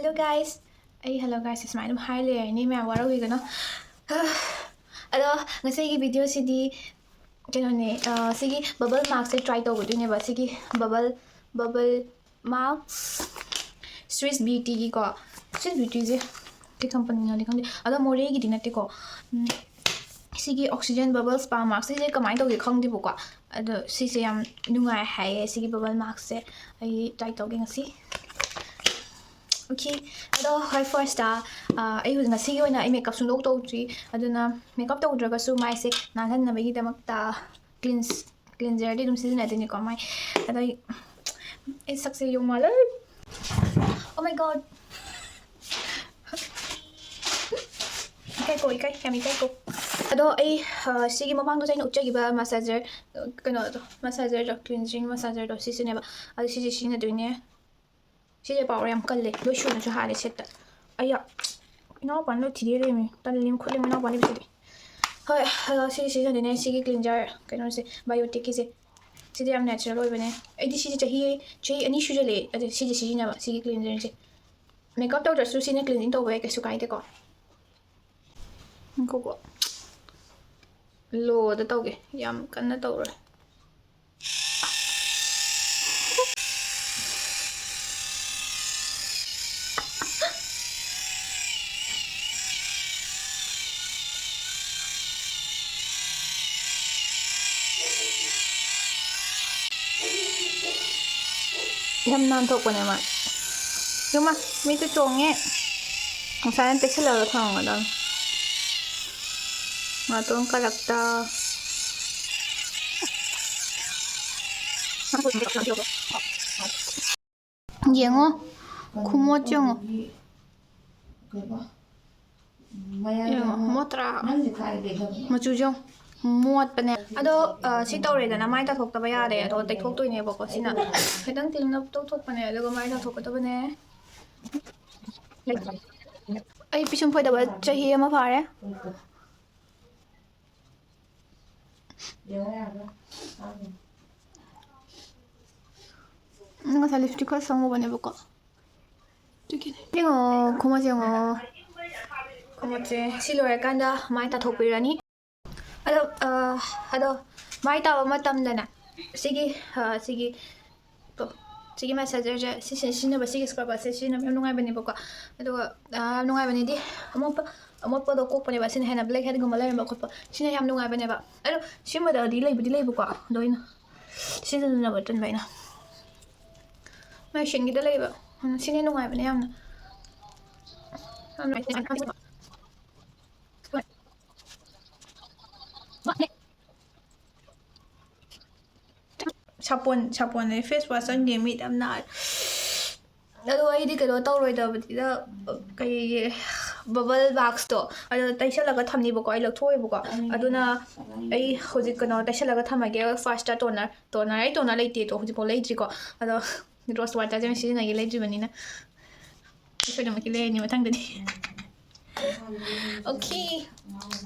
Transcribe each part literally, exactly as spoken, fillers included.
Hello guys, ꯑꯩ hello guys ꯁꯨꯃꯥꯏꯅ ꯑꯗꯨꯝ ꯍꯥꯏ ꯂꯩꯔꯅꯤ, ꯃꯌꯥꯝ ꯋꯥꯔꯧꯕꯤꯒꯅꯨ꯫ ꯑꯗꯣ ꯉꯁꯤꯒꯤ videoꯁꯤꯗꯤ ꯀꯩꯅꯣꯅꯦ, ꯑ, ꯁꯤꯒꯤ bubble maskꯁꯦ try ꯇꯧꯒꯗꯣꯏꯅꯦꯕ꯫ ꯁꯤꯒꯤ bubble, bubble mask, Swiss Beautyꯒꯤꯀꯣ꯫ Swiss Beautyꯁꯦ ꯀꯩ companyꯅꯣꯗꯤ ꯈꯪꯗꯦ, ꯑꯗꯣ Moreꯒꯤꯗꯤ ꯅꯠꯇꯦꯀꯣ꯫ ꯎꯝ, ꯁꯤꯒꯤ Oxygen Bubble Spa Mask ꯁꯤꯁꯦ ꯀꯃꯥꯏꯅ ꯇꯧꯒꯦ ꯈꯪꯗꯦꯕꯀꯣ꯫ ꯑꯗꯣ ꯁꯤꯁꯦ ꯌꯥꯝ ꯅꯨꯡꯉꯥꯏ ꯍꯥꯏꯌꯦ, ꯁꯤꯒꯤ bubble maskꯁꯦ꯫ ꯑꯩ try ꯇꯧꯒꯦ ꯉꯁꯤ꯫ Okay, ꯑꯗꯣ ꯍꯣꯏ, firstꯇ, ꯑ, ꯑꯩ ꯍꯧꯖꯤꯛ ꯉꯁꯤꯒꯤ ꯑꯣꯏꯅ ꯑꯩ makeup ꯁꯨꯡꯇꯧ ꯇꯧꯗ꯭ꯔꯤ, ꯑꯗꯨꯅ makeup ꯇꯧꯗ꯭ꯔꯒꯁꯨ ꯃꯥꯏꯁꯦ ꯅꯥꯜꯍꯟꯅꯕꯒꯤꯗꯃꯛꯇ cleanse-, cleanserꯗꯤ ꯑꯗꯨꯝ ꯁꯤꯖꯤꯟꯅꯗꯣꯏꯅꯤꯀꯣ ꯃꯥꯏ꯫ ꯑꯗꯣ ꯑꯩ, ꯑꯩ ꯁꯛꯁꯦ ꯌꯦꯡꯉꯨ ꯃꯥꯜꯂꯦ꯫ Oh my God! ꯏꯀꯥꯏꯀꯣ, ꯏꯀꯥꯏ, ꯌꯥꯝ ꯏꯀꯥꯏꯀꯣ꯫ ꯑꯗꯣ ꯑꯩ, ꯑ, ꯁꯤꯒꯤ ꯃꯃꯥꯡꯗꯁꯨ ꯑꯩꯅ ꯎꯠꯆꯈꯤꯕ massager, ꯑ, ꯀꯩꯅꯣꯗꯣ, massagerꯗꯣ, cleansing massagerꯗꯣ, ꯁꯤꯁꯤꯅꯦꯕ꯫ ꯑꯗꯣ ꯁꯤꯁꯦ ꯁꯤꯖꯤꯟꯅꯗꯣꯏꯅꯦ꯫ ꯁꯤꯁꯦ power ꯌꯥꯝ ꯀꯜꯂꯦ, ꯂꯣꯏ ꯁꯨꯅꯁꯨ ꯍꯥꯜꯂꯦ ꯁꯦꯠꯇ꯫ ꯑꯩꯌꯥ, ꯏꯅꯥꯎꯄꯥꯅ ꯂꯣꯏ ꯊꯤꯗꯦ ꯂꯩꯔꯝꯃꯦ, ꯇꯜꯂꯦ, ꯈꯨꯠꯂꯦ ꯏꯅꯥꯎꯄꯥꯅ ꯂꯩꯕꯁꯤꯗꯤ꯫ ꯍꯣꯏ, ꯑꯗꯣ ꯁꯤꯁꯦ ꯁꯤꯖꯤꯟꯅꯗꯣꯏꯅꯦ, ꯁꯤꯒꯤ cleanser ꯀꯩꯅꯣꯁꯦ, Bioticꯀꯤꯁꯦ꯫ ꯁꯤꯗꯤ ꯌꯥꯝ natural ꯑꯣꯏꯕꯅꯦ꯫ ꯑꯩꯗꯤ ꯁꯤꯁꯦ ꯆꯍꯤ, ꯆꯍꯤ ꯑꯅꯤ ꯁꯨꯖꯜꯂꯛꯑꯦ, ꯑꯗꯨ ꯁꯤꯁꯦ ꯁꯤꯖꯤꯟꯅꯕ, ꯁꯤꯒꯤ cleanserꯁꯦ꯫ Makeup ꯇꯧꯗ꯭ꯔꯁꯨ ꯁꯤꯅ cleansing ꯇꯧꯕ ꯌꯥꯏ, ꯀꯩꯁꯨ ꯀꯥꯏꯗꯦꯀꯣ꯫ ꯉꯥꯏꯈꯣꯀꯣ꯫ Lowꯗ ꯇꯧꯒꯦ, ꯌꯥꯝ ꯀꯟꯅ ꯇꯧꯔꯣꯏ꯫ ꯌꯥꯝ ꯅꯥꯟꯊꯣꯛꯄꯅꯦ ꯃꯥ꯫ ꯌꯦꯡꯉꯨ, ꯃꯤꯠꯇ ꯆꯣꯡꯉꯦ꯫ ꯉꯁꯥꯏꯅ ꯇꯩꯁꯜꯂꯒ ꯊꯝꯃꯝꯒꯗꯕꯅꯤ꯫ ꯅꯥꯇꯣꯟ ꯀꯥꯔꯛꯇ꯫ ꯌꯦꯡꯉꯣ, ꯈꯨꯃꯣꯠ ꯌꯦꯡꯉꯣ꯫ ꯌꯦꯡꯉꯣ, ꯃꯣꯠꯇ꯭ꯔꯥ? ꯃꯆꯨꯁꯦ ꯌꯦꯡꯉꯣ, ꯃꯣꯠꯄꯅꯦ꯫ ꯑꯗꯣ, ꯑ, ꯁꯤ ꯇꯧꯔꯦꯗꯅ, ꯃꯥꯏ ꯇꯥꯊꯣꯛꯇꯕ ꯌꯥꯔꯦ꯫ ꯑꯗꯣ ꯇꯩꯊꯣꯛꯇꯣꯏꯅꯦꯕꯀꯣ꯫ ꯁꯤꯅ ꯈꯤꯇꯪ clean up ꯇꯧꯊꯣꯛꯄꯅꯦ, ꯑꯗꯨꯒ ꯃꯥꯏ ꯇꯥꯊꯣꯛꯀꯗꯕꯅꯦ꯫ ꯑꯩ ꯄꯤꯁꯨꯝ ꯐꯣꯏꯗꯕ ꯆꯍꯤ ꯑꯃ ꯐꯥꯔꯦ꯫ ꯉꯁꯥꯏ lipstick ꯈꯔ ꯁꯪꯉꯨꯕꯅꯦꯕꯀꯣ꯫ ꯌꯦꯡꯉꯣ, ꯈꯨꯃꯣꯠꯁꯦ ꯌꯦꯡꯉꯣ꯫ ꯈꯨꯃꯣꯠꯁꯦ ꯁꯤ ꯂꯣꯏꯔꯀꯥꯟꯗ ꯃꯥꯏ ꯇꯥꯊꯣꯛꯄꯤꯔꯅꯤ꯫ ꯑꯗꯣ, ꯑ, ꯑꯗꯣ ꯃꯥꯏ ꯇꯥꯕ ꯃꯇꯝꯗꯅꯦ, ꯁꯤꯒꯤ, ꯑ, ꯁꯤꯒꯤ, ꯇꯣ, ꯁꯤꯒꯤ ꯃꯣꯏꯆꯔꯥꯏꯖꯔꯁꯦ ꯁꯤ ꯁꯤ-, ꯁꯤꯖꯤꯟꯅꯕ, ꯁꯤꯒꯤ ꯁ꯭ꯀ꯭ꯔꯕꯔꯁꯦ ꯁꯤꯖꯤꯟꯅꯕ ꯌꯥꯝ ꯅꯨꯡꯉꯥꯏꯕꯅꯦꯕꯀꯣ꯫ ꯑꯗꯨꯒ, ꯑ, ꯌꯥꯝ ꯅꯨꯡꯉꯥꯏꯕꯅꯦꯗꯤ ꯑꯃꯣꯠꯄ, ꯑꯃꯣꯠꯄꯗꯣ ꯀꯣꯛꯄꯅꯦꯕ꯫ ꯁꯤꯅ ꯍꯦꯟꯅ ꯕ꯭ꯂꯦꯛ ꯍꯦꯠꯀꯨꯝꯕ ꯂꯩꯔꯝꯕ ꯈꯣꯠꯄ, ꯁꯤꯅ ꯌꯥꯝ ꯅꯨꯡꯉꯥꯏꯕꯅꯦꯕ꯫ ꯑꯗꯣ ꯁꯤꯃꯗꯗꯤ ꯂꯩꯕꯨꯗꯤ ꯂꯩꯕꯀꯣ, ꯑꯗꯣ ꯑꯩꯅ ꯁꯤꯖꯤꯟꯅꯕ ꯇꯟꯕ ꯑꯩꯅ꯫ ꯃꯣꯏ ꯁꯤꯡꯒꯤꯗ ꯂꯩꯕ꯫ ꯎꯝ, ꯁꯤꯅ ꯅꯨꯡꯉꯥꯏꯕꯅꯦ ꯌꯥꯝꯅ꯫ ꯁꯥꯄꯣꯟ, ꯁꯥꯄꯣꯟ ꯑꯩ ꯐꯦꯁ ꯋꯥꯁ ꯆꯪꯗꯦ, ꯃꯤꯠ ꯌꯥꯝ ꯅꯥꯔꯦ꯫ ꯑꯗꯣ ꯑꯩꯗꯤ ꯀꯩꯅꯣ ꯇꯧꯔꯣꯏꯗꯕꯅꯤꯅ, ꯀꯩꯒꯤ, ꯕꯕꯜ ꯃꯥꯛꯁꯇꯣ ꯑꯗꯣ ꯇꯩꯁꯜꯂꯒ ꯊꯝꯅꯤꯕꯀꯣ, ꯑꯩ ꯂꯧꯊꯣꯛꯑꯣꯏꯕꯀꯣ꯫ ꯑꯗꯨꯅ ꯑꯩ ꯍꯧꯖꯤꯛ ꯀꯩꯅꯣ ꯇꯩꯁꯜꯂꯒ ꯊꯝꯃꯒꯦ꯫ ꯐꯥꯔꯁꯇ ꯇꯣꯅꯔ, ꯇꯣꯅꯔ, ꯑꯩ ꯇꯣꯅꯔ ꯂꯩꯇꯦ, ꯑꯗꯣ ꯍꯧꯖꯤꯛꯐꯥꯎ ꯂꯩꯗ꯭ꯔꯤꯀꯣ꯫ ꯑꯗꯣ ꯔꯣꯁ ꯋꯥꯇꯔꯁꯦ ꯑꯣꯏꯅ ꯁꯤꯖꯤꯟꯅꯒꯦ, ꯂꯩꯗ꯭ꯔꯤꯕꯅꯤꯅ꯫ ꯑꯩ ꯁꯣꯏꯗꯅꯃꯛꯀꯤ ꯂꯩꯔꯅꯤ ꯃꯊꯪꯗꯗꯤ꯫ ꯑꯣꯀꯦ꯫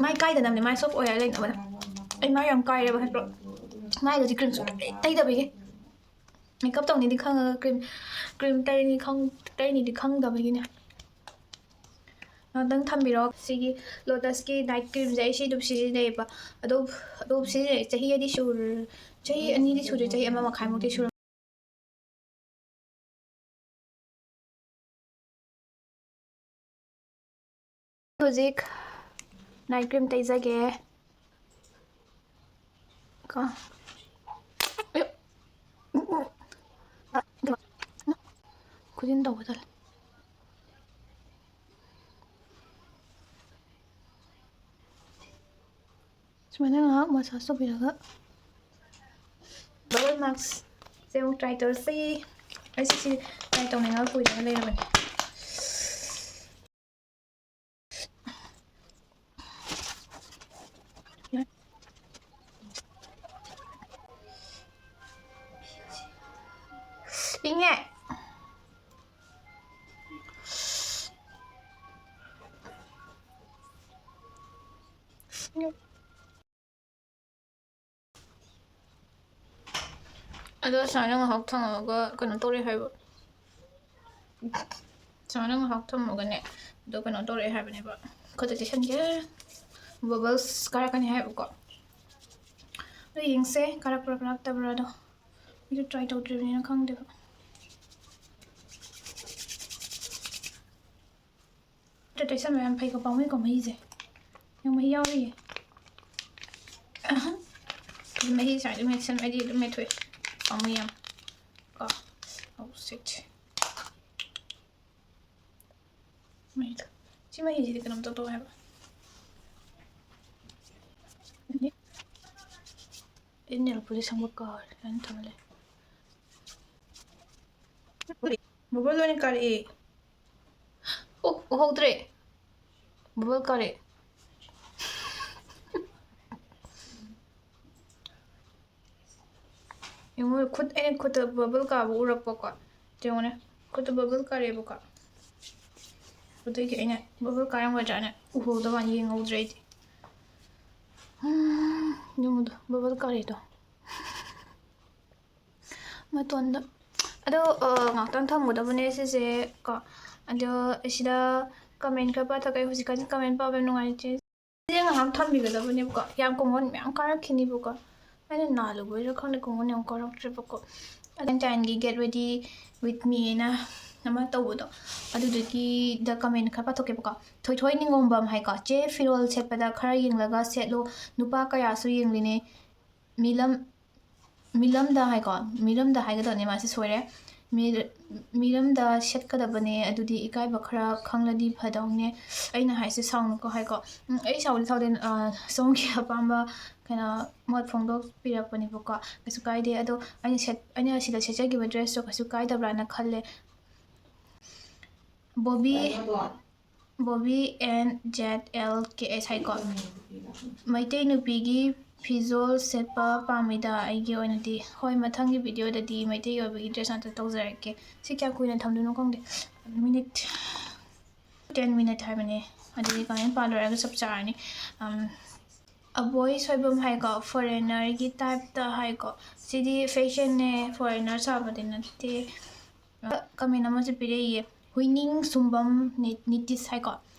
ꯃꯥꯏ ꯀꯥꯏꯗꯅꯕꯅꯦ, ꯃꯥꯏ ꯁꯣꯐ ꯑꯣꯏꯔ ꯂꯩꯅꯕꯅꯦ꯫ ꯑꯩ ꯃꯥꯏ ꯌꯥꯝ ꯀꯥꯏꯔꯦꯕ ꯍꯟꯗꯛ꯫ ꯃꯥꯏꯗꯗꯤ ꯀ꯭ꯔꯤꯝ ꯁꯨꯡꯇꯩ ꯇꯩꯗꯕꯒꯤ꯫ ꯃꯦꯀꯞ ꯇꯧꯅꯤꯗꯤ ꯈꯪꯉꯒ ꯀ꯭ꯔꯤꯝ, ꯀ꯭ꯔꯤꯝ ꯇꯩꯔꯅꯤ ꯈꯪ-, ꯇꯩꯅꯤꯗꯤ ꯈꯪꯗꯕꯒꯤꯅꯦ꯫ ꯉꯥꯛꯇꯪ ꯊꯝꯕꯤꯔꯣ꯫ ꯁꯤꯒꯤ ꯂꯣꯇꯁꯀꯤ ꯅꯥꯏꯠ ꯀ꯭ꯔꯤꯝꯁꯦ ꯑꯩ ꯁꯤ ꯑꯗꯨꯝ ꯁꯤꯖꯤꯟꯅꯩꯌꯦꯕ꯫ ꯑꯗꯨꯝ, ꯑꯗꯨꯝ ꯁꯤꯖꯤꯟꯅꯩ꯫ ꯆꯍꯤ ꯑꯅꯤ ꯁꯨꯔ-, ꯆꯍꯤ ꯑꯅꯤꯗꯤ ꯁꯨꯗ꯭ꯔꯤ, ꯆꯍꯤ ꯑꯃ ꯃꯈꯥꯏꯃꯨꯛꯇꯤ ꯁꯨꯔ-, ꯍꯧꯖꯤꯛ ꯅꯥꯏꯠ ꯀ꯭ꯔꯤꯝ ꯇꯩꯖꯒꯦ꯫ ꯀꯣ꯫ ꯑꯌꯣ꯫ ꯈꯨꯖꯤꯟ ꯇꯧꯕ ꯇꯜꯂꯦ꯫ ꯁꯨꯃꯥꯏꯅ ꯉꯥꯏꯍꯥꯛ ꯃꯁꯥꯁ ꯇꯧꯕꯤꯔꯒ ꯕꯕꯜ ꯃꯥꯛꯁꯁꯦ ꯑꯃꯨꯛ ꯇ꯭ꯔꯥꯏ ꯇꯧꯔꯁꯤ꯫ ꯑꯩꯁꯦ ꯁꯤ ꯇ꯭ꯔꯥꯏ ꯇꯧꯅꯤꯡꯉꯒ ꯀꯨꯏꯔꯒ ꯂꯩꯔꯕꯅꯦ꯫ ꯏꯪꯉꯦ꯫ ꯑꯗꯣ ꯁꯨꯃꯥꯏꯅ ꯉꯥꯏꯍꯥꯛ ꯊꯝꯃꯒ ꯀꯩꯅꯣ ꯇꯧꯔꯦ ꯍꯥꯏꯕ꯫ ꯁꯨꯃꯥꯏꯅ ꯉꯥꯏꯍꯥꯛ ꯊꯝꯃꯒꯅꯦ, ꯑꯗꯣ ꯀꯩꯅꯣ ꯇꯧꯔꯛꯑꯦ ꯍꯥꯏꯕꯅꯦꯕ, ꯈꯨꯠꯇ ꯇꯩꯁꯟꯒꯦ꯫ Bubbles ꯀꯥꯔꯛꯀꯅꯤ ꯍꯥꯏꯕꯀꯣ꯫ ꯑꯗꯣ ꯌꯦꯡꯁꯦ, ꯀꯥꯔꯛꯄ꯭ꯔꯥ ꯀꯥꯔꯛꯇꯕ꯭ꯔꯥ ꯑꯗꯣ꯫ ꯑꯩꯁꯨ try ꯇꯧꯗ꯭ꯔꯤꯕꯅꯤꯅ ꯈꯪꯗꯦꯕ꯫ ꯈꯨꯠꯇ ꯇꯩꯁꯟꯕ ꯌꯥꯝ ꯐꯩꯀꯣ, ꯄꯥꯝꯃꯨꯏꯀꯣ ꯃꯍꯤꯁꯦ꯫ ꯌꯥꯝ ꯃꯍꯤ ꯌꯥꯎꯔꯤꯌꯦ꯫ ꯑꯍ꯫ ꯃꯍꯤ ꯁꯨꯃꯥꯏꯅ ꯑꯗꯨꯝ ꯃꯦꯠꯁꯟ-, ꯍꯥꯏꯗꯤ ꯑꯗꯨꯝ ꯃꯦꯠꯊꯣꯛꯑꯦ꯫ ꯄꯥꯝꯃꯨꯏ ꯌꯥꯝ꯫ ꯀꯣ꯫ Oh, shit꯫ ꯃꯍꯤꯗꯣ꯫ ꯁꯤ ꯃꯍꯤꯁꯤꯗꯤ ꯀꯩꯅꯣꯝ ꯇꯧ ꯇꯧꯋꯦ ꯍꯥꯏꯕ꯫ ꯑꯩ nail polish ꯁꯪꯕ ꯀꯥꯎꯔꯦ꯫ ꯑꯩꯅ ꯊꯝꯃ ꯂꯩ꯫ Bubble ꯑꯣꯏꯅ ꯀꯥꯔꯛꯑꯦ꯫ ꯑꯣ, ꯎꯍꯧꯗ꯭ꯔꯦ꯫ Bubble ꯀꯥꯔꯛꯑꯦ꯫ ꯌꯦꯡꯉꯣ, ꯈꯨꯠ, ꯑꯩꯅ ꯈꯨꯠꯇ bubble ꯀꯥꯕ ꯎꯔꯛꯄꯀꯣ꯫ ꯌꯦꯡꯉꯣꯅꯦ, ꯈꯨꯠꯇ bubble ꯀꯥꯔꯛꯑꯦꯕꯀꯣ꯫ ꯑꯗꯨꯒꯤ ꯑꯩꯅ bubble ꯀꯥꯔꯝꯒꯗ꯭ꯔꯥꯅ ꯎꯍꯧꯗꯕ ꯋꯥꯅꯤ, ꯌꯦꯡꯍꯧꯗ꯭ꯔꯦ ꯑꯩꯗꯤ꯫ ꯎꯝ, ꯌꯦꯡꯉꯨꯗꯣ, bubble ꯀꯥꯔꯛꯏꯗꯣ꯫ ꯃꯇꯣꯟꯗ꯫ ꯑꯗꯣ, ꯑ, ꯉꯥꯛꯇꯪ ꯊꯝꯒꯗꯕꯅꯦ ꯁꯤꯁꯦ ꯀꯣ꯫ ꯑꯗꯣ ꯁꯤꯗ comment ꯈꯔ ꯄꯥꯊꯣꯛꯀꯦ꯫ ꯍꯧꯖꯤꯛꯀꯥꯟ comment ꯄꯥꯕ ꯌꯥꯝ ꯅꯨꯡꯉꯥꯏꯇꯦ꯫ ꯁꯤꯁꯦ ꯉꯥꯏꯍꯥꯛ ꯊꯝꯕꯤꯒꯗꯕꯅꯦꯕꯀꯣ꯫ ꯌꯥꯝ ꯀꯣꯡꯒꯣꯟ ꯃꯌꯥꯝ ꯀꯥꯔꯛꯈꯤꯅꯤꯕꯀꯣ꯫ ꯑꯩꯅ ꯅꯥꯜꯂꯨꯕꯩꯔꯥ ꯈꯪꯗꯦ, ꯀꯣꯡꯒꯣꯟ ꯌꯥꯝ ꯀꯥꯔꯛꯇ꯭ꯔꯦꯕꯀꯣ꯫ Valentineꯒꯤ Get Ready With Me ꯍꯥꯏꯅ ꯑꯃ ꯇꯧꯕꯗꯣ, ꯑꯗꯨꯗꯨꯒꯤꯗ comment ꯈꯔ ꯄꯥꯊꯣꯛꯀꯦꯕꯀꯣ꯫ ꯊꯣꯏꯊꯣꯏ ꯅꯤꯉꯣꯝꯕꯝ ꯍꯥꯏꯀꯣ, "ꯆꯦ, ꯐꯤꯔꯣꯜ ꯁꯦꯠꯄꯗ ꯈꯔ ꯌꯦꯡꯂꯒ ꯁꯦꯠꯂꯨ, ꯅꯨꯄꯥ ꯀꯌꯥꯁꯨ ꯌꯦꯡꯂꯤꯅꯦ, ꯃꯤꯂꯝ, ꯃꯤꯂꯝꯗ" ꯍꯥꯏꯀꯣ, ꯃꯤꯂꯝꯗ ꯍꯥꯏꯒꯗꯕꯅꯦ, ꯃꯥꯁꯦ ꯁꯣꯏꯔꯦ꯫ ꯃꯤ-, ꯃꯤꯂꯝꯗ ꯁꯦꯠꯀꯗꯕꯅꯦ, ꯑꯗꯨꯗꯤ ꯏꯀꯥꯏꯕ ꯈꯔ ꯈꯪꯂꯗꯤ ꯐꯗꯧꯅꯦ꯫ ꯑꯩꯅ ꯍꯥꯏꯁꯦ ꯁꯥꯎꯅꯨꯀꯣ ꯍꯥꯏꯀꯣ꯫ ꯎꯝ, ꯑꯩ ꯁꯥꯎꯗꯤ ꯁꯥꯎꯗꯦ, ꯑ, ꯁꯣꯝꯒꯤ ꯑꯄꯥꯝꯕ ꯀꯩꯅꯣ ꯃꯣꯠ ꯐꯣꯡꯗꯣꯛꯄꯤꯔꯛꯄꯅꯦꯕꯀꯣ꯫ ꯀꯩꯁꯨ ꯀꯥꯏꯗꯦ꯫ ꯑꯗꯣ ꯑꯩꯅ ꯁꯦꯠ-, ꯑꯩꯅ ꯁꯤꯗ ꯁꯦꯠꯆꯈꯤꯕ dressꯇꯣ ꯀꯩꯁꯨ ꯀꯥꯏꯗꯕ꯭ꯔꯥꯅ ꯈꯜꯂꯦ꯫ Bobby, Bobby N Z L ꯀꯦ ꯑꯦꯁ ꯍꯥꯏꯀꯣ꯫ ꯃꯩꯇꯩ ꯅꯨꯄꯤꯒꯤ ꯐꯤꯖꯣꯜ ꯁꯦꯠꯄ ꯄꯥꯝꯃꯤꯗ ꯑꯩꯒꯤ ꯑꯣꯏꯅꯗꯤ꯫ ꯍꯣꯏ, ꯃꯊꯪꯒꯤ videoꯗꯗꯤ ꯃꯩꯇꯩ ꯑꯣꯏꯕꯒꯤ dress ꯉꯥꯛꯇ ꯇꯧꯖꯔꯛꯀꯦ꯫ ꯁꯤ ꯀꯌꯥꯝ ꯀꯨꯏꯅ ꯊꯝꯗꯣꯏꯅꯣ ꯈꯪꯗꯦ꯫ Minute, ten minute ꯍꯥꯏꯕꯅꯦ꯫ ꯑꯗꯨꯗꯤ comment ꯄꯥ ꯂꯣꯏꯔꯒ ꯆꯞ ꯆꯥꯔꯅꯤ꯫ ꯑꯝ, ꯑꯕꯣꯏ ꯁꯣꯏꯕꯝ ꯍꯥꯏꯀꯣ, foreignerꯒꯤ typeꯇ ꯍꯥꯏꯀꯣ꯫ ꯁꯤꯗꯤ fashionꯅꯦ, foreigner ꯁꯥꯕꯗꯤ ꯅꯠꯇꯦ꯫ Comment ꯑꯃꯁꯨ ꯄꯤꯔꯛꯏꯌꯦ꯫ ꯋꯤꯅꯤꯡ ꯁꯨꯝꯕꯝ ꯅꯤ-, ꯅꯤꯇꯤꯁ ꯍꯥꯏꯀꯣ,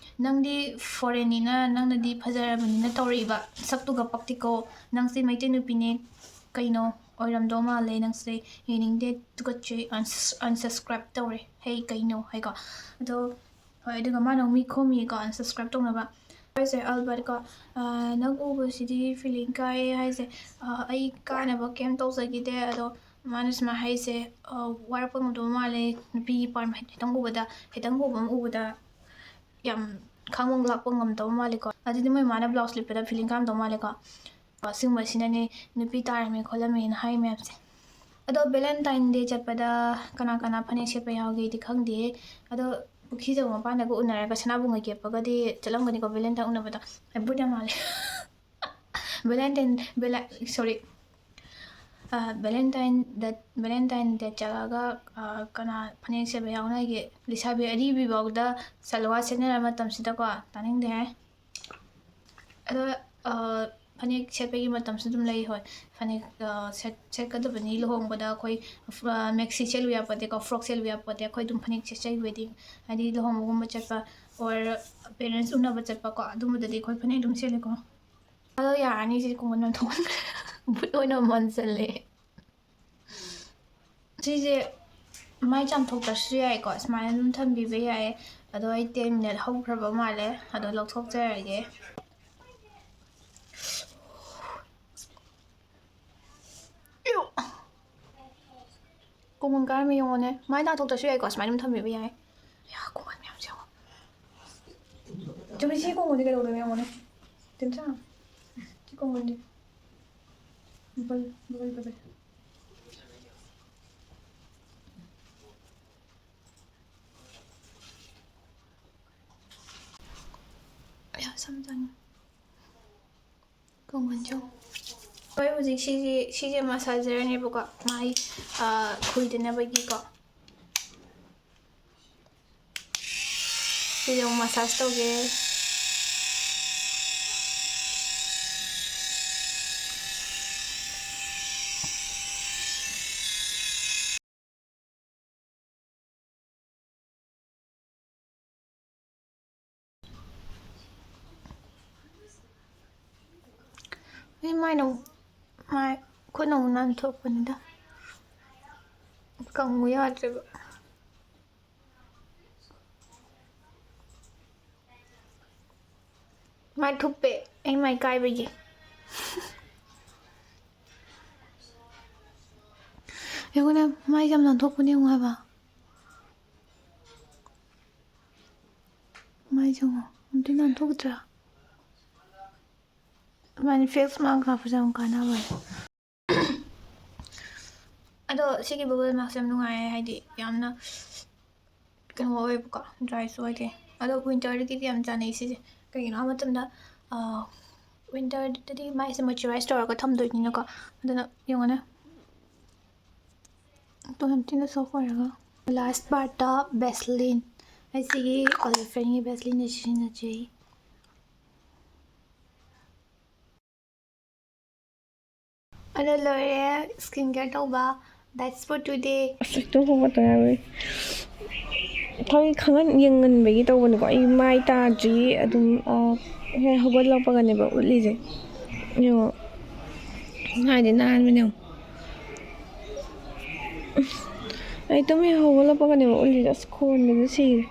"ꯅꯪꯗꯤ ꯐꯣꯔꯦꯟꯅꯤꯅ, ꯅꯪꯅꯗꯤ ꯐꯖꯔꯕꯅꯤꯅ ꯇꯧꯔꯛꯏꯕ ꯁꯛꯇꯨꯒ ꯄꯛꯇꯦꯀꯣ, ꯅꯪꯁꯦ ꯃꯩꯇꯩ ꯅꯨꯄꯤꯅꯦ ꯀꯩꯅꯣ, ꯑꯣꯏꯔꯝꯗꯧ ꯃꯥꯜꯂꯦ, ꯅꯪꯁꯦ ꯌꯦꯡꯅꯤꯡꯗꯦ, ꯇꯨꯀꯠꯆꯩ, unsubs-, unsubscribe ꯇꯧꯔꯦ, ꯍꯦ ꯀꯩꯅꯣ" ꯍꯥꯏꯀꯣ꯫ ꯑꯗꯣ ꯍꯣꯏ, ꯑꯗꯨꯒ ꯃꯥꯅ ꯑꯃꯨꯛ ꯃꯤ ꯈꯣꯝꯃꯤꯀꯣ unsubscribe ꯇꯧꯅꯕ꯫ ꯍꯥꯏꯁꯦ ꯑꯜꯕꯔꯠꯀꯣ, "ꯑꯥ, ꯅꯪ ꯎꯕꯁꯤꯗꯤ feeling ꯀꯥꯏꯌꯦ" ꯍꯥꯏꯁꯦ, "ꯑꯥ, ꯑꯩ ꯀꯥꯅꯕ ꯀꯩꯝ ꯇꯧꯖꯈꯤꯗꯦ, ꯑꯗꯣ ꯃꯥꯅ ꯁꯨꯃꯥꯏꯅ ꯍꯥꯏꯁꯦ, ꯑꯥ, ꯋꯥꯔꯛꯄ ꯉꯝꯗꯕ ꯃꯥꯜꯂꯦ, ꯅꯨꯄꯤꯒꯤ ꯄꯥꯝ ꯈꯤꯇꯪ ꯎꯕꯗ, ꯈꯤꯇꯪ ꯎꯕ ꯑꯃ ꯎꯕꯗ ꯌꯥꯝ ꯈꯥꯡꯕ ꯂꯥꯛꯄ ꯉꯝꯗꯕ ꯃꯥꯜꯂꯦꯀꯣ, ꯑꯗꯨꯗꯤ ꯃꯣꯏ ꯃꯥꯅ blouse ꯂꯤꯠꯄꯗ feeling ꯀꯥꯔꯝꯗꯧ ꯃꯥꯜꯂꯦꯀꯣ, ꯑꯁꯤꯒꯨꯝꯕꯁꯤꯅꯅꯦ ꯅꯨꯄꯤ ꯇꯥꯔꯝꯃꯦ ꯈꯣꯠꯂꯝꯃꯦꯅ ꯍꯥꯏ ꯃꯌꯥꯝꯁꯦ꯫ ꯑꯗꯣ Valentine Day ꯆꯠꯄꯗ ꯀꯅꯥ ꯀꯅꯥ ꯐꯅꯦꯛ ꯁꯦꯠꯄ ꯌꯥꯎꯒꯦꯗꯤ ꯈꯪꯗꯦ꯫ ꯑꯗꯣ ꯄꯨꯈ꯭ꯔꯤꯗꯧ ꯃꯄꯥꯟꯗꯒ ꯎꯅꯔꯒ ꯁꯅꯥꯕꯨꯟꯒ ꯀꯦꯞꯄꯒꯗꯤ ꯆꯠꯂꯝꯒꯅꯤꯀꯣ Valentine ꯎꯅꯕꯗ꯫ ꯑꯩ ꯕꯨꯠ ꯌꯥꯝ ꯃꯥꯜꯂꯦ꯫ Valentine, Vala-, sorry꯫ ꯑ, Valentine Day, Valentine Day ꯆꯠꯂꯒ, ꯑ, ꯀꯅꯥ ꯐꯅꯦꯛ ꯁꯦꯠꯄ ꯌꯥꯎꯅꯒꯦ? ꯂꯩꯁꯥꯕꯤ ꯑꯔꯤꯕꯤꯐꯥꯎꯗ ꯁꯜꯋꯥꯔ ꯁꯦꯠꯅꯔ ꯃꯇꯝꯁꯤꯗꯀꯣ, ꯇꯥꯅꯤꯡꯗꯦꯍꯦ꯫ ꯑꯗꯣ, ꯑ, ꯐꯅꯦꯛ ꯁꯦꯠꯄꯒꯤ ꯃꯇꯝꯁꯨ ꯑꯗꯨꯝ ꯂꯩ, ꯍꯣꯏ꯫ ꯐꯅꯦꯛ, ꯑ, ꯁꯦꯠ-, ꯁꯦꯠꯀꯗꯕꯅꯤ꯫ ꯂꯨꯍꯣꯡꯕꯗ ꯑꯩꯈꯣꯏ, ꯑ, maxi ꯁꯦꯠꯂꯨ ꯌꯥꯄꯣꯠꯇꯦꯀꯣ, frock ꯁꯦꯠꯂꯨ ꯌꯥꯄꯣꯠꯇꯦ꯫ ꯑꯩꯈꯣꯏ ꯑꯗꯨꯝ ꯐꯅꯦꯛ ꯁꯦꯠꯆꯩ wedding, ꯍꯥꯏꯗꯤ ꯂꯨꯍꯣꯡꯕꯒꯨꯝꯕ ꯆꯠꯄ or parents ꯎꯅꯕ ꯆꯠꯄꯀꯣ, ꯑꯗꯨꯝꯕꯗꯗꯤ ꯑꯩꯈꯣꯏ ꯐꯅꯦꯛ ꯑꯗꯨꯝ ꯁꯦꯠꯂꯦꯀꯣ꯫ ꯑꯗꯣ ꯌꯥꯔꯅꯤ, ꯁꯤ ꯀꯣꯡꯒꯣꯟ ꯌꯥꯝ ꯊꯣꯛꯃꯟꯈ꯭ꯔꯦ꯫ ꯕꯨꯠ ꯑꯣꯏꯅ ꯃꯥꯟꯁꯤꯜꯂꯦ꯫ ꯁꯤꯁꯦ ꯃꯥꯏ ꯆꯥꯝꯊꯣꯛꯇ꯭ꯔꯁꯨ ꯌꯥꯏꯀꯣ, ꯁꯨꯃꯥꯏꯅ ꯑꯗꯨꯝ ꯊꯝꯕꯤꯕ ꯌꯥꯏꯌꯦ꯫ ꯑꯗꯣ ꯑꯩ ten minute ꯍꯧꯈ꯭ꯔꯕ ꯃꯥꯜꯂꯦ, ꯑꯗꯣ ꯂꯧꯊꯣꯛꯆꯔꯒꯦ꯫ ꯏꯌꯨ! ꯀꯣꯡꯒꯣꯟ ꯀꯥꯔꯝꯃꯤ ꯌꯦꯡꯉꯣꯅꯦ, ꯃꯥꯏ ꯇꯥꯊꯣꯛꯇ꯭ꯔꯁꯨ ꯌꯥꯏꯀꯣ, ꯁꯨꯃꯥꯏꯅ ꯑꯗꯨꯝ ꯊꯝꯕꯤꯕ ꯌꯥꯏ꯫ ꯑꯌꯥ, ꯀꯣꯡꯒꯣꯟ ꯃꯌꯥꯝꯁꯦ ꯌꯦꯡꯉꯣ꯫ ꯆꯨꯝꯃꯤ, ꯁꯤ ꯀꯣꯡꯒꯣꯟꯁꯦ ꯀꯩꯗꯧꯗꯣꯏꯅꯣ ꯌꯦꯡꯉꯣꯅꯦ꯫ ꯇꯤꯝꯆꯥ, ꯁꯤ ꯀꯣꯡꯒꯣꯟꯁꯦ꯫ ꯕꯕꯜ, ꯕꯕꯜ, ꯕꯕꯜ꯫ ꯑꯌꯥ, ꯁꯝ ꯆꯪꯉꯦ꯫ ꯀꯣꯡꯒꯣꯟ ꯆꯪꯉꯦ꯫ ꯍꯣꯏ, ꯍꯧꯖꯤꯛ ꯁꯤꯁꯦ, ꯁꯤꯁꯦ massagerꯅꯦꯕꯀꯣ, ꯃꯥꯏ, ꯑ, ꯈꯨꯏꯗꯅꯕꯒꯤꯀꯣ꯫ ꯁꯤꯁꯦ ꯑꯃꯨꯛ massage ꯇꯧꯒꯦ꯫ ꯑꯩ ꯃꯥꯏꯅ, ꯃꯥꯏ ꯈꯨꯠꯅ ꯑꯃꯨꯛ ꯅꯥꯟꯊꯣꯛꯄꯅꯤꯗ, ꯀꯪꯉꯨ ꯌꯥꯗ꯭ꯔꯦꯕ꯫ ꯃꯥꯏ ꯊꯨꯞꯄꯦ, ꯑꯩ ꯃꯥꯏ ꯀꯥꯏꯕꯒꯤ꯫ ꯌꯦꯡꯉꯨꯅꯦ, ꯃꯥꯏꯁꯦ ꯌꯥꯝ ꯅꯥꯟꯊꯣꯛꯄꯅꯦ, ꯌꯦꯡꯉꯨ ꯍꯥꯏꯕ꯫ ꯃꯥꯏꯁꯦ ꯌꯦꯡꯉꯣ, ꯑꯝꯇ ꯅꯥꯟꯊꯣꯛꯇ꯭ꯔꯥ? ꯑꯗꯨꯃꯥꯏꯅ face mask ꯍꯥꯞꯄꯁꯦ ꯌꯥꯝ ꯀꯥꯟꯅꯕꯅꯦ꯫ ꯑꯗꯣ ꯁꯤꯒꯤ bubble mask ꯌꯥꯝ ꯅꯨꯡꯉꯥꯏꯌꯦ, ꯍꯥꯏꯗꯤ ꯌꯥꯝꯅ ꯀꯩꯅꯣ ꯑꯣꯏꯌꯦꯕꯀꯣ, dryꯁꯨ ꯑꯣꯏꯗꯦ꯫ ꯑꯗꯣ winterꯗꯒꯤꯗꯤ ꯌꯥꯝ ꯆꯥꯅꯩ ꯁꯤꯁꯦ꯫ ꯀꯩꯒꯤꯅꯣ ꯍꯥꯏꯕ ꯃꯇꯝꯗ, winterꯗꯗꯤ ꯃꯥꯏꯁꯦ moisturize ꯇꯧꯔꯒ ꯊꯝꯗꯣꯏꯅꯤꯅꯀꯣ, ꯑꯗꯨꯅ ꯌꯦꯡꯉꯨꯅꯦ꯫ ꯑꯗꯣ ꯌꯥꯝ ꯊꯤꯅ soft ꯑꯣꯏꯔꯒ꯫ Last partꯇ Vaseline꯫ ꯑꯩ ꯁꯤꯒꯤ Oliphaneꯒꯤ Vaselineꯁꯦ ꯁꯤꯖꯤꯟꯅꯖꯩ꯫ ꯑꯗꯣ ꯂꯣꯏꯔꯦ skin care ꯇꯧꯕ꯫ That's for today꯫ ꯑꯁ, ꯍꯦꯛꯇ ꯍꯧꯒꯠꯇ ꯌꯥꯔꯣꯏ꯫ ꯊꯕꯛ ꯈꯪꯍꯟ-, ꯌꯦꯡꯍꯟꯕꯒꯤ ꯇꯧꯕꯅꯤꯀꯣ꯫ ꯑꯩ ꯃꯥꯏ ꯇꯥꯗ꯭ꯔꯤ꯫ ꯑꯗꯨꯝ, ꯑ, ꯍꯦꯛ ꯍꯧꯒꯠꯂꯛꯄꯒꯅꯦꯕ ꯎꯠꯂꯤꯁꯦ꯫ ꯌꯦꯡꯉꯣ꯫ ꯍꯥꯏꯗꯤ ꯅꯥꯟꯕꯅꯦ ꯌꯦꯡꯉꯣ꯫ ꯑꯩ ꯇꯨꯝ ꯍꯦꯛ ꯍꯧꯒꯠꯂꯛꯄꯒꯅꯦꯕ ꯎꯠꯂꯤꯁꯦ꯫ ꯑꯁ, ꯈꯣꯟꯕꯗ ꯁꯤꯔꯦ꯫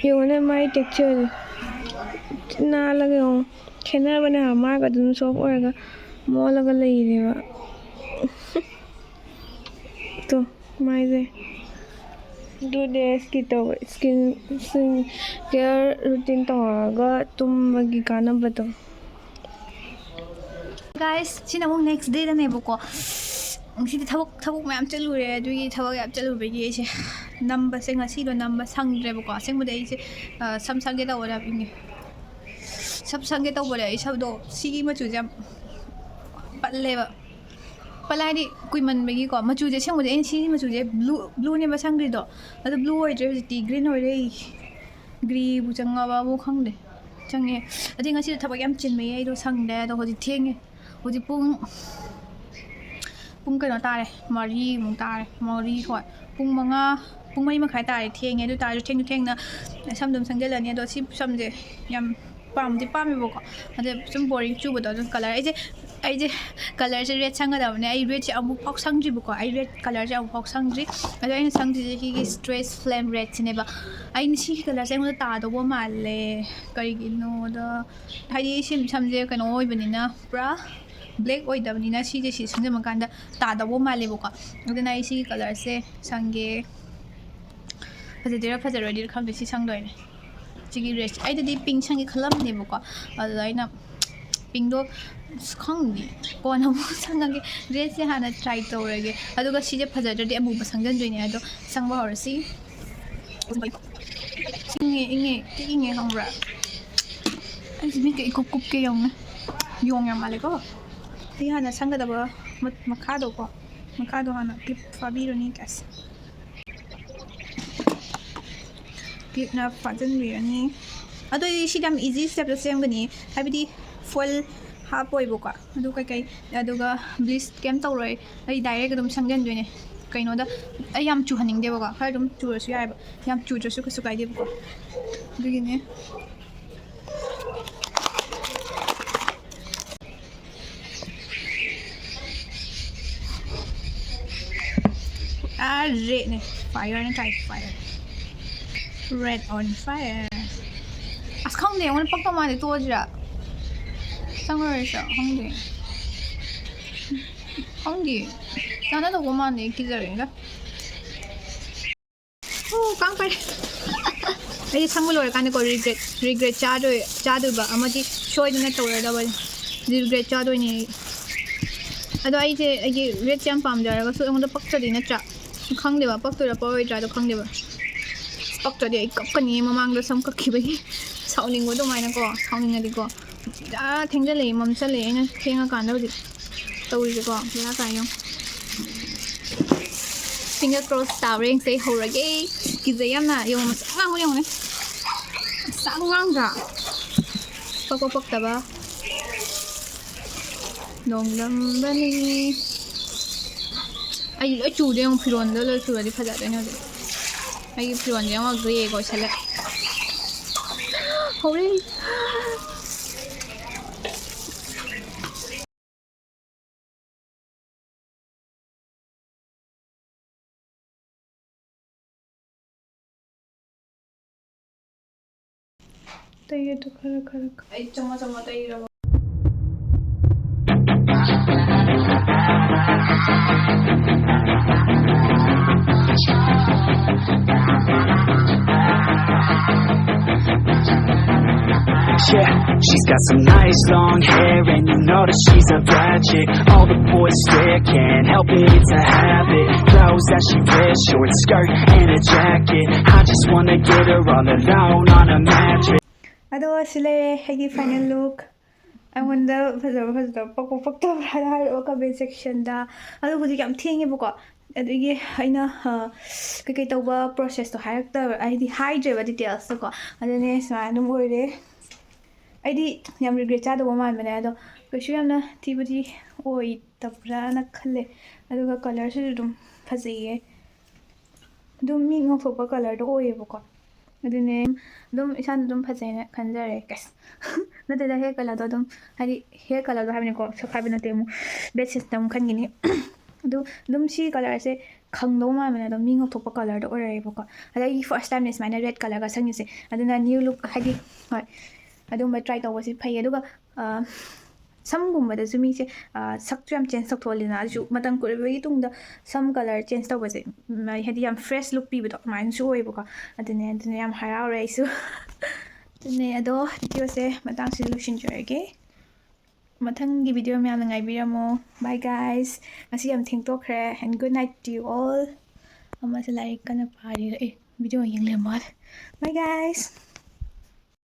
ꯌꯦꯡꯉꯨꯅꯦ, ꯃꯥꯏ textureꯁꯦ꯫ ꯅꯥꯜꯂꯒ ꯌꯦꯡꯉꯣ꯫ ꯈꯦꯠꯅꯕꯅꯦ ꯍꯥꯏꯕ, ꯃꯥꯒ ꯑꯗꯨꯝ soft ꯑꯣꯏꯔꯒ ꯃꯣꯜꯂꯒ ꯂꯩꯔꯦꯕ꯫ ꯇꯣ, ꯃꯥꯏꯁꯦ꯫ Two daysꯀꯤ ꯇꯧꯕ skin, skin care routine ꯇꯧꯔꯒ ꯇꯨꯝꯕꯒꯤ ꯀꯥꯟꯅꯕꯗꯣ꯫ Guys, ꯁꯤꯅ ꯑꯃꯨꯛ next dayꯗꯅꯦꯕꯀꯣ꯫ ꯉꯁꯤꯗꯤ ꯊꯕꯛ, ꯊꯕꯛ ꯃꯌꯥꯝ ꯆꯠꯂꯨꯔꯦ꯫ ꯑꯗꯨꯒꯤ ꯊꯕꯛ ꯌꯥꯝ ꯆꯠꯂꯨꯕꯒꯤ ꯑꯩꯁꯦ ꯅꯝꯕꯁꯦ ꯉꯁꯤꯗꯣ ꯅꯝꯕ ꯁꯪꯗ꯭ꯔꯦꯕꯀꯣ꯫ ꯑꯁꯦꯡꯕꯗꯤ ꯑꯩꯁꯦ, ꯑ, ꯁꯝ ꯁꯪꯒꯦ ꯇꯧꯕꯅꯦ ꯍꯥꯏꯕ꯫ ꯁꯝ ꯁꯪꯒꯦ ꯇꯧꯕꯅꯦ꯫ ꯑꯩ ꯁꯝꯗꯣ ꯁꯤꯒꯤ ꯃꯆꯨꯁꯦ ꯌꯥꯝ ꯄꯠꯂꯦꯕ꯫ ꯄꯠꯂꯦ ꯍꯥꯏꯗꯤ ꯀꯨꯏꯃꯟꯕꯒꯤꯀꯣ꯫ ꯃꯆꯨꯁꯦ ꯑꯁꯦꯡꯕꯗꯤ ꯑꯩꯅ ꯁꯤꯒꯤ ꯃꯆꯨꯁꯦ blue, blueꯅꯦꯕ ꯁꯪꯈ꯭ꯔꯤꯗꯣ꯫ ꯑꯗꯣ blue ꯑꯣꯏꯗ꯭ꯔꯦ ꯍꯧꯖꯤꯛꯇꯤ, green ꯑꯣꯏꯔꯦ꯫ Greyꯕꯨ ꯆꯪꯉꯕꯕꯨ ꯈꯪꯗꯦ꯫ ꯆꯪꯉꯦ꯫ ꯑꯗꯨꯗꯤ ꯉꯁꯤꯗꯣ ꯊꯕꯛ ꯌꯥꯝ ꯆꯤꯟꯕꯒꯤ ꯑꯩꯗꯣ ꯁꯪꯗꯦ꯫ ꯑꯗꯣ ꯍꯧꯖꯤꯛ ꯊꯦꯡꯉꯦ꯫ ꯍꯧꯖꯤꯛ ꯄꯨꯡ, ꯄꯨꯡ ꯀꯩꯅꯣ ꯇꯥꯔꯦ, ꯃꯔꯤꯃꯨꯛ ꯇꯥꯔꯦ, ꯃꯔꯤ, ꯍꯣꯏ, ꯄꯨꯡ ꯃꯉꯥ, ꯄꯨꯡ ꯃꯔꯤ ꯃꯈꯥꯏ ꯇꯥꯔꯦ꯫ ꯊꯦꯡꯉꯦ꯫ ꯑꯗꯨ ꯇꯥꯔꯁꯨ ꯊꯦꯡꯁꯨ ꯊꯦꯡꯅ ꯁꯝ ꯑꯗꯨꯝ ꯁꯪꯖꯜꯂꯅꯤ꯫ ꯑꯗꯣ ꯁꯤ ꯁꯝꯁꯦ ꯌꯥꯝ ꯄꯥꯝꯗꯤ ꯄꯥꯝꯃꯦꯕꯀꯣ, ꯑꯗ ꯁꯨꯝ ꯕꯣꯔꯤꯡ ꯆꯨꯕꯗꯣ ꯑꯗꯨꯝ ꯀꯂꯔ ꯑꯩꯁꯦ ꯑꯩꯁꯦ ꯀꯂꯔꯁꯦ ꯔꯦꯗ ꯁꯪꯒꯗꯕꯅꯦ꯫ ꯑꯩ ꯔꯦꯗꯁꯦ ꯑꯃꯨꯛꯐꯥꯎ ꯁꯪꯗ꯭ꯔꯤꯕꯀꯣ꯫ ꯑꯩ ꯔꯦꯗ ꯀꯂꯔꯁꯦ ꯑꯃꯨꯛꯐꯥꯎ ꯁꯪꯗ꯭ꯔꯤ꯫ ꯑꯗꯣ ꯑꯩꯅ ꯁꯪꯗ꯭ꯔꯤꯁꯦ ꯁꯤꯒꯤ ꯁ꯭ꯇ꯭ꯔꯦꯁ ꯐ꯭ꯂꯦꯝ ꯔꯦꯗꯁꯤꯅꯦꯕ꯫ ꯑꯩꯅ ꯁꯤꯒꯤ ꯀꯂꯔꯁꯦ ꯑꯩꯉꯣꯟꯗ ꯇꯥꯗꯧꯕ ꯃꯥꯜꯂꯦ꯫ ꯀꯔꯤꯒꯤꯅꯣꯗ ꯍꯥꯏꯗꯤ ꯁꯤ ꯁꯝꯁꯦ ꯀꯩꯅꯣ ꯑꯣꯏꯕꯅꯤꯅ, ꯄꯨꯔꯥ ꯕ꯭ꯂꯦꯛ ꯑꯣꯏꯗꯕꯅꯤꯅ ꯁꯤꯁꯦ ꯁꯤ ꯁꯪꯖꯟꯕ ꯀꯥꯟꯗ ꯇꯥꯗꯧꯕ ꯃꯥꯜꯂꯦꯕꯀꯣ꯫ ꯑꯗꯨꯅ ꯑꯩ ꯁꯤꯒꯤ ꯀꯂꯔꯁꯦ ꯁꯪꯒꯦ꯫ ꯐꯖꯗꯣꯏꯔꯥ ꯐꯖꯔꯣꯏꯗꯣꯏꯔꯥ ꯈꯪꯗꯦ꯫ ꯁꯤ ꯁꯪꯗꯣꯏꯅꯦ꯫ ꯁꯤꯒꯤ ꯔꯦꯗ ꯑꯩꯗꯗꯤ ꯄꯤꯡ ꯁꯪꯒꯦ ꯈꯜꯂꯝꯕꯅꯦꯕꯀꯣ꯫ ꯑꯗꯨꯗ ꯑꯩꯅ ꯄꯤꯡꯗꯣ ꯑꯁ ꯈꯪꯗꯦ, ꯀꯣꯟꯅ ꯑꯃꯨꯛ ꯁꯪꯉꯒꯦ꯫ ꯔꯦꯗꯁꯦ ꯍꯥꯟꯅ ꯇ꯭ꯔꯥꯏ ꯇꯧꯔꯒꯦ꯫ ꯑꯗꯨꯒ ꯁꯤꯁꯦ ꯐꯖꯗ꯭ꯔꯗꯤ ꯑꯃꯨꯕ ꯁꯪꯖꯟꯗꯣꯏꯅꯦ꯫ ꯑꯗꯣ ꯁꯪꯕ ꯍꯧꯔꯁꯤ꯫ ꯏꯪꯉꯦ, ꯏꯪꯉꯦ, ꯊꯤ ꯏꯪꯉꯦ ꯈꯪꯕ꯭ꯔꯥ? ꯑꯩꯁꯦ ꯃꯤꯠꯀ ꯏꯀꯨꯞ ꯀꯨꯞꯀꯦ ꯌꯦꯡꯉꯨꯅꯦ꯫ ꯌꯣꯡ ꯌꯥꯝ ꯃꯥꯜꯂꯦꯀꯣ꯫ ꯑꯩ ꯍꯥꯟꯅ ꯁꯪꯒꯗꯕ ꯃ-, ꯃꯈꯥꯗꯣꯀꯣ꯫ ꯃꯈꯥꯗꯣ ꯍꯥꯟꯅ ꯀ꯭ꯂꯤꯞ ꯐꯥꯕꯤꯔꯅꯤ ꯀꯥꯏꯁꯦ꯫ ꯀ꯭ꯂꯤꯞꯅ ꯐꯥꯖꯤꯟꯕꯤꯔꯅꯤ꯫ ꯑꯗꯣ ꯑꯩ ꯁꯤꯗꯤ ꯌꯥꯝ ꯏꯖꯤ ꯁ꯭ꯇꯦꯞꯇ ꯁꯦꯝꯒꯅꯤ, ꯍꯥꯏꯕꯗꯤ ꯐꯣꯏꯜ ꯍꯥꯞꯄꯣꯏꯕꯀꯣ꯫ ꯑꯗꯨ ꯀꯩꯀꯩ, ꯑꯗꯨꯒ ꯕ꯭ꯂꯤꯁ ꯀꯩꯝ ꯇꯧꯔꯣꯏ꯫ ꯑꯩ ꯗꯥꯏꯔꯦꯛ ꯑꯗꯨꯝ ꯁꯪꯖꯟꯗꯣꯏꯅꯦ꯫ ꯀꯩꯅꯣꯗ ꯑꯩ ꯌꯥꯝ ꯆꯨꯍꯟꯅꯤꯡꯗꯦꯕꯀꯣ, ꯈꯔ ꯑꯗꯨꯝ ꯆꯨꯔꯁꯨ ꯌꯥꯏꯑꯕ, ꯌꯥꯝ ꯆꯨꯗ꯭ꯔꯁꯨ ꯀꯩꯁꯨ ꯀꯥꯏꯗꯦꯕꯀꯣ꯫ ꯑꯗꯨꯒꯤꯅꯦ꯫ ꯑꯥ, ꯔꯦꯗꯅꯦ꯫ ꯐꯥꯏꯌꯔꯅꯦ ꯇꯥꯏ, ꯐꯥꯏꯌꯔ꯫ Red on fire. ꯑꯁ, ꯈꯪꯗꯦ, ꯑꯩꯉꯣꯟꯗ ꯄꯛꯇꯧ ꯃꯥꯟꯗꯦ, ꯇꯣꯛꯑꯁꯤꯔꯥ? ꯆꯪꯉꯔꯣꯏꯁꯤꯔꯥ? ꯈꯪꯗꯦ꯫ ꯈꯪꯗꯦ꯫ ꯆꯥꯟꯅꯗꯧꯕ ꯃꯥꯟꯗꯦ, ꯀꯤꯖꯔꯦꯗ꯫ ꯑꯣ, ꯀꯥꯡ ꯄꯥꯏꯔꯦ꯫ ꯑꯩꯗꯤ ꯁꯪꯕ ꯂꯣꯏꯔꯀꯥꯟꯗꯀꯣ ꯔꯤꯒ꯭ꯔꯦꯠ, ꯔꯤꯒ꯭ꯔꯦꯠ ꯆꯥꯗꯣꯏ-, ꯆꯥꯗꯣꯏꯕ ꯑꯃꯗꯤ ꯁꯣꯏꯗꯅ ꯇꯧꯔꯗꯕꯅꯤ꯫ ꯔꯤꯒ꯭ꯔꯦꯠ ꯆꯥꯗꯣꯏꯅꯦ ꯑꯩ꯫ ꯑꯗꯣ ꯑꯩꯁꯦ, ꯑꯩꯒꯤ ꯔꯦꯗꯁꯦ ꯌꯥꯝ ꯄꯥꯝꯖꯔꯒꯁꯨ ꯑꯩꯉꯣꯟꯗ ꯄꯛꯇ꯭ꯔꯗꯤ ꯅꯠꯇ꯭ꯔꯥ? ꯈꯪꯗꯦꯕ, ꯄꯛꯇꯣꯏꯔꯥ ꯄꯛꯑꯣꯏꯗ꯭ꯔꯥꯗꯣ ꯈꯪꯗꯦꯕ꯫ ꯄꯛꯇ꯭ꯔꯗꯤ ꯑꯩ ꯀꯞꯀꯅꯤ, ꯃꯃꯥꯡꯗ ꯁꯝ ꯀꯛꯈꯤꯕꯒꯤ꯫ ꯁꯥꯎꯅꯤꯡꯕ ꯑꯗꯨꯃꯥꯏꯅꯀꯣ, ꯁꯥꯎꯅꯤꯡꯉꯗꯤꯀꯣ꯫ ꯑꯥ, ꯊꯦꯡꯖꯜꯂꯛꯑꯦ, ꯃꯝꯁꯜꯂꯛꯑꯦ꯫ ꯑꯩꯅ ꯊꯦꯡꯉꯀꯥꯟꯗ ꯍꯧꯖꯤꯛ ꯇꯧꯔꯤꯁꯦꯀꯣ, ꯕꯦꯔꯥ ꯀꯥꯏ ꯌꯦꯡꯉꯣ꯫ Finger cross ꯇꯥꯕ꯭ꯔꯥ ꯌꯦꯡꯁꯦ, ꯑꯩ ꯍꯧꯔꯒꯦ꯫ ꯀꯤꯖꯩ ꯌꯥꯝꯅ꯫ ꯌꯦꯡꯉꯣ, ꯃꯁꯛ ꯉꯥꯡꯕ ꯌꯦꯡꯉꯨꯅꯦ꯫ ꯃꯁꯛ ꯉꯥꯡꯗ꯭ꯔꯥ? ꯄꯛꯄ ꯄꯛꯇꯕ꯫ ꯅꯣꯡꯗꯝꯕꯅꯤ꯫ ꯑꯩ ꯂꯣꯏ ꯆꯨꯗꯦ ꯌꯦꯡꯉꯣ, ꯐꯤꯔꯣꯟꯗ ꯂꯣꯏ ꯆꯨꯔꯗꯤ ꯐꯖꯗꯣꯏꯅꯦ ꯍꯧꯖꯤꯛ꯫ ꯑꯩꯒꯤ ꯐꯤꯔꯣꯟꯁꯦ ꯌꯦꯡꯉꯣ, grey ꯀꯣꯏꯁꯜꯂꯦ꯫ ꯍꯧꯔꯦ꯫ ꯇꯩ ꯑꯗꯨ ꯈꯔ ꯈꯔ ꯈ-, ꯑꯩ ꯆꯥꯃꯁ ꯑꯃ ꯇꯩꯔꯕ꯫ Yeah, she's got some nice long hair, and you know that she's a bad chick. All the boys stare, can't help it, it's a habit. Clothes that she wears, short skirt and a jacket. I just wanna get her all alone on a mattress. ꯑꯗꯣ ꯁꯤ ꯂꯩꯔꯦ ꯑꯩꯒꯤ final look꯫ ꯑꯩꯉꯣꯟꯗ ꯐꯖꯕ ꯐꯖꯗꯕ ꯄꯛꯄ ꯄꯛꯇꯕ꯭ꯔꯥ ꯍꯥꯏꯔꯛꯑꯣ comment sectionꯗ꯫ ꯑꯗꯣ ꯍꯧꯖꯤꯛ ꯌꯥꯝ ꯊꯦꯡꯉꯦꯕꯀꯣ, ꯑꯗꯨꯒꯤ ꯑꯩꯅ, ꯑ, ꯀꯩꯀꯩ ꯇꯧꯕ processꯇꯣ ꯍꯥꯏꯔꯛꯇꯕ, ꯍꯥꯏꯗꯤ ꯍꯥꯏꯗ꯭ꯔꯦꯕ detailsꯇꯀꯣ꯫ ꯑꯗꯨꯅꯦ ꯁꯨꯃꯥꯏꯅ ꯑꯗꯨꯝ ꯑꯣꯏꯔꯦ꯫ ꯑꯩꯗꯤ ꯌꯥꯝ regret ꯆꯥꯗꯧꯕ ꯃꯥꯟꯕꯅꯦ, ꯑꯗꯣ ꯀꯩꯁꯨ ꯌꯥꯝꯅ ꯊꯤꯕꯗꯤ ꯑꯣꯏꯗꯕ꯭ꯔꯥꯅ ꯈꯜꯂꯦ꯫ ꯑꯗꯨꯒ colourꯁꯤꯁꯨ ꯑꯗꯨꯝ ꯐꯖꯩꯌꯦ꯫ ꯑꯗꯨꯝ ꯃꯤ ꯉꯧꯊꯣꯛꯄ colourꯗꯣ ꯑꯣꯏꯌꯦꯕꯀꯣ꯫ ꯑꯗꯨꯅꯦ ꯑꯗꯨꯝ ꯏꯁꯥꯅ ꯑꯗꯨꯝ ꯐꯖꯩꯅ ꯈꯟꯖꯔꯦ꯫ ꯀꯩꯁ-, ꯅꯠꯇꯦꯗ, hair colourꯗꯣ ꯑꯗꯨꯝ, ꯍꯥꯏꯗꯤ hair colourꯗꯣ ꯍꯥꯏꯕꯅꯤꯀꯣ, ꯁꯛ ꯍꯥꯏꯕ ꯅꯠꯇꯦ, ꯑꯃꯨꯛ bad senseꯇ ꯑꯃꯨꯛ ꯈꯟꯈꯤꯅꯤ꯫ ꯑꯗꯨ ꯑꯗꯨꯝ ꯁꯤ colourꯁꯦ ꯈꯪꯗꯧ ꯃꯥꯟꯕꯅꯦ, ꯑꯗꯨꯝ ꯃꯤ ꯉꯧꯊꯣꯛꯄ colourꯗꯣ ꯑꯣꯏꯔꯛꯑꯦꯕꯀꯣ꯫ ꯑꯗ ꯑꯩꯒꯤ first timeꯅꯦ ꯁꯨꯃꯥꯏꯅ red colourꯒ ꯁꯪꯉꯤꯁꯦ꯫ ꯑꯗꯨꯅ new look, ꯍꯥꯏꯗꯤ, ꯍꯣꯏ, ꯑꯗꯨꯝꯕ try ꯇꯧꯕꯁꯦ ꯐꯩ꯫ ꯑꯗꯨꯒ, ꯑ, ꯁꯝꯒꯨꯝꯕꯗꯁꯨ ꯃꯤꯁꯦ, ꯑ, ꯁꯛꯁꯨ ꯌꯥꯝ change ꯇꯧꯊꯣꯛꯍꯜꯂꯤꯗꯅ꯫ ꯑꯗꯨꯁꯨ ꯃꯇꯝ ꯀꯨꯏꯔꯕꯒꯤ ꯇꯨꯡꯗ ꯁꯝ colour change ꯇꯧꯕꯁꯦ, ꯎꯝ, ꯍꯥꯏꯗꯤ ꯌꯥꯝ fresh look ꯄꯤꯕꯗꯣ ꯑꯗꯨꯃꯥꯏꯅꯁꯨ ꯑꯣꯏꯌꯦꯕꯀꯣ꯫ ꯑꯗꯨꯅꯦ, ꯑꯗꯨꯅ ꯌꯥꯝ ꯍꯔꯥꯎꯔꯦ ꯑꯩꯁꯨ꯫ ꯑꯗꯨꯅꯦ, ꯑꯗꯣ videoꯁꯦ ꯃꯇꯥꯡꯁꯤꯗ ꯂꯣꯏꯁꯤꯟꯖꯔꯒꯦ꯫ ꯃꯊꯪꯒꯤ video ꯃꯌꯥꯝꯅ ꯉꯥꯏꯕꯤꯔꯝꯃꯣ꯫ Bye guys꯫ ꯉꯁꯤ ꯌꯥꯝ ꯊꯦꯡꯗꯣꯛꯈ꯭ꯔꯦ, and good night to you all꯫ ꯑꯃꯁꯦ ꯂꯥꯏꯔꯤꯛ ꯀꯟꯅ ꯄꯥꯔꯤ꯫ ꯑꯦ, video ꯌꯦꯡ ꯂꯩꯔꯝꯕ ꯃꯥꯜꯂꯦ꯫ Bye guys꯫